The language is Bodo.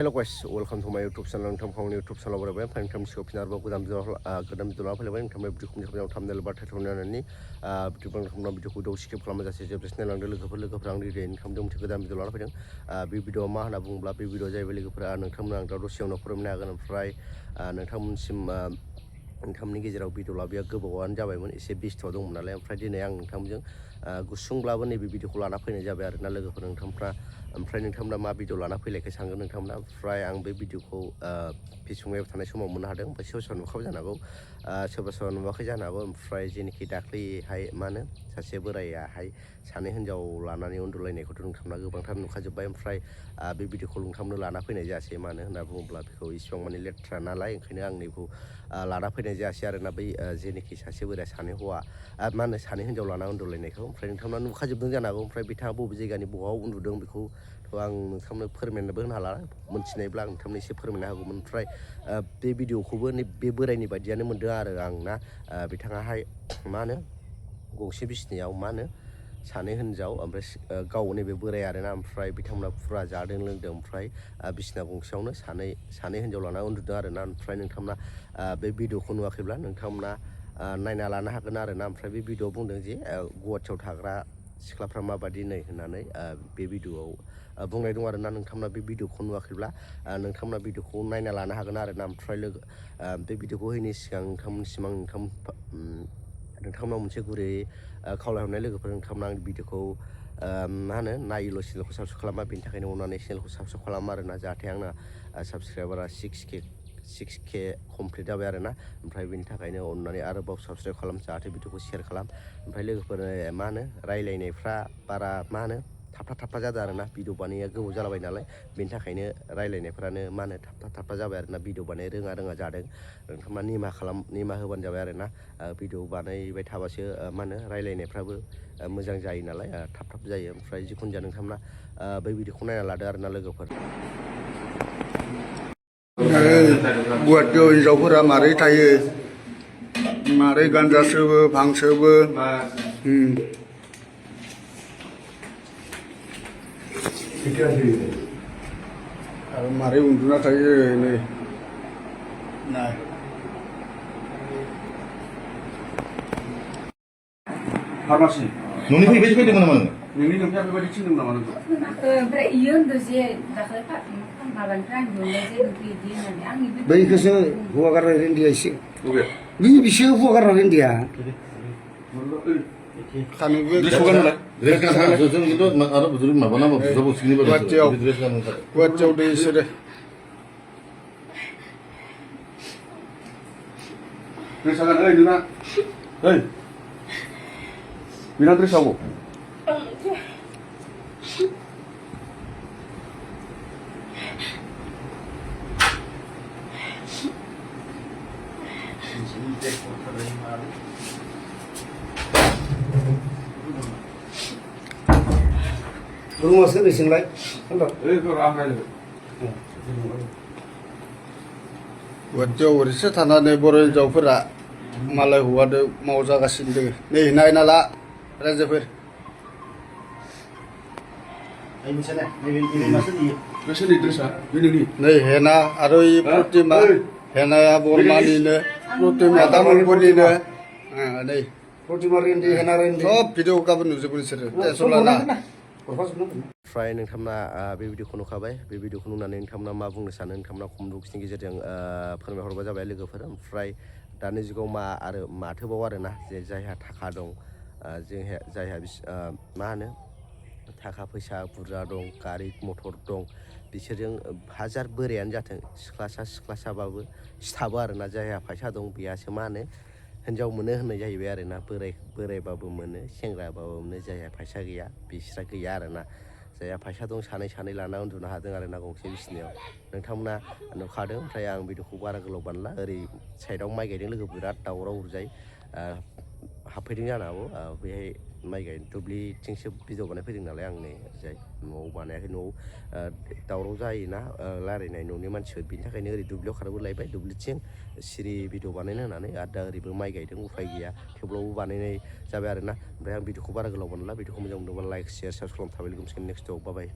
Hello guys, welcome to my YouTube channel. YouTube channel berapa? Film shopping arba kudam jual film film video kum thumbnail bar title ni video ku skip खालामा जासे जेब्लासिनो लांदो लोगोफोर आंनि रेन खालामदों मोनसे गोदान भिडिअ लाना फैदों बे भिडिअ मा होनना बुङोब्ला बे भिडिअ जाहैबाय लोगोफोरा नोंथांमोन आं दा दसेयावनो फोरमायनो हागोन ओमफ्राय नोंथांमोनसिम नोंथांमोननि गेजेराव भिडिअ लाबोया गोबावानो जाबायमोन एसे बेस्थ दंमोन नालाय ओमफ्राय दिनै आं नोंथांमोनजों गुसुंब्लाबो नैबे भिडिअखौ लाना फैनाय जाबाय आरोना लोगोफोर नोंथांमोना मा भिडिअ लाना फैलायखो सानगोन नोंथांमोना ओमफ्राय आं बे भिडिअखौ फेसबुकआव थानाय समाव मोननो हादों ओमफ्राय सोरबा नुखाबाय जानो हागौ सोरबा नुवाखै जानो हागौ ओमफ्राय जेनोखि दाख्लैहाय मा होनो सासे बोरायाहाय सानै हिनजाव लानानै उन्दुलायनायखौथ' नोंथांमोना गोबांथार नुखाजोब्बाय ओमफ्राय बे भिडिअखौ नोंथांमोननो लाना फैनाय जायासै मानो होनना बुङोब्ला बेखौ इसिबां माने लेथ्रा नालाय ओंखायनो आं नैखौ लाना फैनाय जायासै आरोना बै जेनोखि सासे बोराया सानै हौवा मा होनो सानै हिनजाव लाना उन्दुलायनायखौ ओमफ्राय नोंथांमोना नुखाजोबदों जानो हागौ ओमफ्राय बिथाङा बबे जायगानि बहाव उन्दुदों बेखौ आं नोंथांनो फोरमायनोबो होनो हाला मोनथिनायब्ला आं नोंथांनो एसे फोरमायनो हागौमोन ओमफ्राय बे भिडिअखौबो बे बोरायनि बायदियानो मोनदों आरो आं ना बिथाङाहाय मा होनो गंसे बिसिनायाव मा होनो सानै हिनजाव ओमफ्राय गाव नैबे बोराय आरोना ओमफ्राय बिथांमोना फुरा जादों लोंदों ओमफ्राय बिसिना गंसेयावनो सानै हिनजाव लाना उन्दुदों आरोना ओमफ्राय नोंथांमोना बे भिडिअखौ नुवाखैब्ला नोंथांमोना नायना लानो हागोन आरोना ओमफ्राय बे भिडिअआव बुंदों जे गुवाहाटियाव थाग्रा सिख्लाफ्रा माबादि नै होननानै बे भिडिअआव बुंनाय दं आरोना नोंथांमोना बे भिडिअखौ नुवाखैब्ला नोंथांमोना भिडिअखौ नायना लानो हागोन आरोना ओमफ्राय बे भिडिअखौ होयैनि सिगां नोंथांमोननिसिम आं नोंथांमोनाव मोनसे गुरै खावलायहरनाय लोगोफोर नोंथांमोना आंनि भिडिअखौ मा होनो नायोल' चेनेलखौ साबसक्राइब खालामा बेनि थाखायनो अननानै चेनेलखौ साबसक्राइब खालामो आरोना जाहाथे आंना साबसक्राइबारा 6K कमप्लिट जाबाय आरोना ओमफ्राय बेनि थाखायनो अननानै आरोबाव साबसक्राइब खालाम जाहाथे भिडिअखौ शेयार खालाम ओमफ्राय लोगोफोर मा होनो रायलायनायफ्रा बारा मा होनो थाबथा जादों आरोना भिडिअ बानाया गोबाव जालाबाय नालाय बेनि थाखायनो रायलायनायफ्रानो मा होनो थाबथा जाबाय आरोना भिडिअ बानाय रोङा जादों नोंथांमोना निमाहा होबानो जाबाय आरोना भिडिअ बानायबाय थाबासो मा होनो रायलायनायफ्राबो मोजां जायो नालाय थाब जायो ओमफ्राय जिखुनु जाया नोंथांमोना बै भिडिअखौ नायना लादो आरोना लोगोफोर गुवाहाटियाव हिनजावफोरा मारै थायो मारै गान्जा सोबो भां सोबो आरो मारै उन्दुना थायो नै नाय फार्मासि न'निफ्राय बेबायदि फैदोंमोन नामा नोङो? नोंनि नोंथाङा बेबायदि थिनदों नामा नोंखौ? ओमफ्राय इयो होनदों जे दाखालि माबानिफ्राय आं नुनाय जे नोंखौ इदि होननानै आंनि बैखौसो हौवा गारना रेन्दिया एसे बिसो हौवा गारना रेन्दिया गुवाहाटियाव दै इसोरो ड्रेसा गान ओइ नोंना ओइ बिना ड्रेसावो rumah sendiri singlai गुवाहाटियाव ओरैसो थानानै बर' हिनजावफोरा मालाय हौवादो मावजागासिनो दङ नै नायना ला रायजोफोर नै हेना आरो प्रतिमा हेनाया बरमानिनो प्रतिमा तामुलपुरनिनो नै प्रतिमा रेन्दी हेना रेन्दी सब भिडिअ गाबोन नुजोबो नोंसोरो टेनसन लाना ओमफ्राय नोंथांमोना बे भिडिअखौ नुखाबाय बे भिडिअखौ नुनानै नोंथांमोना मा बुंनो सानो नोंथांमोना कमेन्ट बक्सनि गेजेरजों फोरमायहरबा जाबाय लोगोफोर ओमफ्राय दानि जुगाव माथोबाव आरोना जे जायहा थाखा दं जायहा मा होनो थाखा फैसा बुरजा दं गारि मथर दं बिसोरजों हाजार बोरायानो जाथों सिख्लासाबाबो सिथाबो आरोना जायहा फैसा दं बेयासो मा होनो हिनजाव मोनो होननाय जाहैबाय आरोना बोरायबाबो मोनो सेंग्राबाबो मोनो जायहा फैसा गैया बिस्रा गैया आरोना जायहा फैसा दं सानै लाना उन्दुनो हादों आरोना गंसे बिसिनायाव नोंथांमोना नुखादों ओमफ्राय आं भिडिअखौ बारा गोलाव बानायला ओरै साइडआव माइ गायदों लोगो बिराद दावराव उरजाय हाबफैदों जानो हागौ बेहाय माइ गायनो दुब्लिथिंसो भिडिअ बानाय फैदों नालाय आं नै जाय न'आव बानायाखै न'आव दावराव जायोना रायलायनाय न'नि मानसिफोर बिनि थाखायनो ओरै दुब्लियाव खारबोलायबाय दुब्लिथिं सिरि भिडिअ बानायनो होननानै आरो दा ओरैबो माइ गायदों उफाय गैया थेवब्लाबो बानायनाय जाबाय आरोना ओमफ्राय आं भिडिअखौ बारा गोलाव बानायला भिडिअखौ मोजां मोनदोंबा लाइक शेयार साबसक्राइब खालामना थाबाय लोगो मोनसिगोन नेक्स्टआव बाय